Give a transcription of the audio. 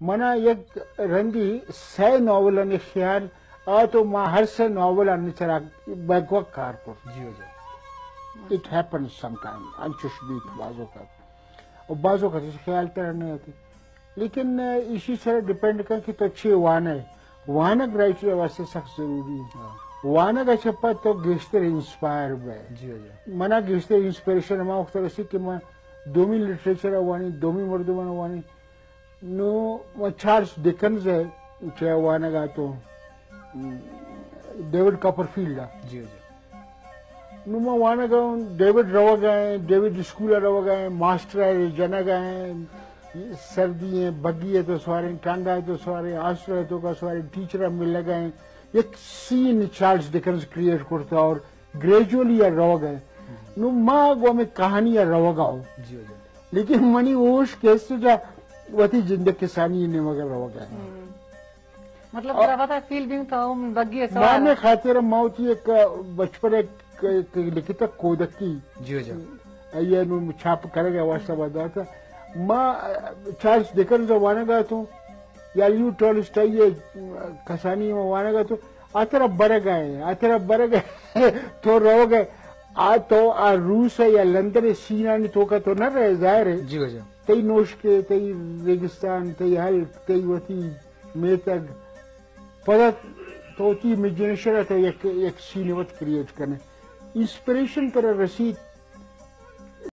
منا یک رندی سئے ناولانی خیال آت و ما ہر سئے ناولانی سرا بیک وقت کار کرت۔ جی ہو جی۔ It happens sometime، انچوش بیت بعض اوقات۔ و بعض اوقات اش خیال ترا نہ آتی۔ لیکن ایشی سرا ڈیپینڈ کن کہ تو چے وانئے۔ وانگ رائٹر واسطے سخت ضروری ہے۔ ہاں۔ وانگ چہ پد تو گیشتر انسپائر بئے۔ جی ہو جی۔ منا گیشتر انسپائریشن ہما وقت رسی کہ من دومی لٹریچر وانی، دومی مردمان وانی۔ نو من چارلس ڈکنز ء چہ وانگ ء تو، ڈیوڈ کاپرفیلڈ ء۔ جی، جی۔ نو من وانگ ء، ڈیوڈ روگ ء ایں، ڈیوڈ اسکول ء روگ ء ایں، ماسٹر ء جنگ ء ایں، سردی ایں، بگی ء تو سواریں، ٹانگا ء تو سواریں، ہاسٹل ء تو کا سواریں، ٹیچر ء ملگ ء ایں۔ یک سین چارلس ڈکنز کریئیٹ کرتا اور گریجولی ء روگ ء۔ نو ما گوں ہمے کہانی ء روگ ء اوں۔ جی، جی۔ لیکن منی ہوش کیسٹ جا وتی جند ء کسانی نیمگ ء روگ ء۔ ہم۔ مطلب، ترا پتہ فیل بیم تو ہم بگی ء سوار۔ ماں خاطر ما وتی ایک بچپن ء ایک لکھتا کودکی۔ جی، جی۔ آئی ء نو چھاپ کرگ ء واسطہ با داتا۔ ما چارلس ڈکنز ء وانگ ء اتوں۔ یا لیو ٹالسٹائی ء کسانی ما وانگ ء اتوں، آ ترا برگ ء ایں، آ ترا برگ ء ایں، تو روگ ء، آ تو آ روس ء یا لندن ء سینانی توکا تو نہ رہے، ظاہر ہے۔ جی واجہ۔ تئی نوشکے، تئی ریگستان، تئی ہلک، تئی وتی میتگ، پدا تو وتی امیجنیشن ء تو یک، یک سین وت کریئیٹ کنے۔ انسپریشن ترا رسیت،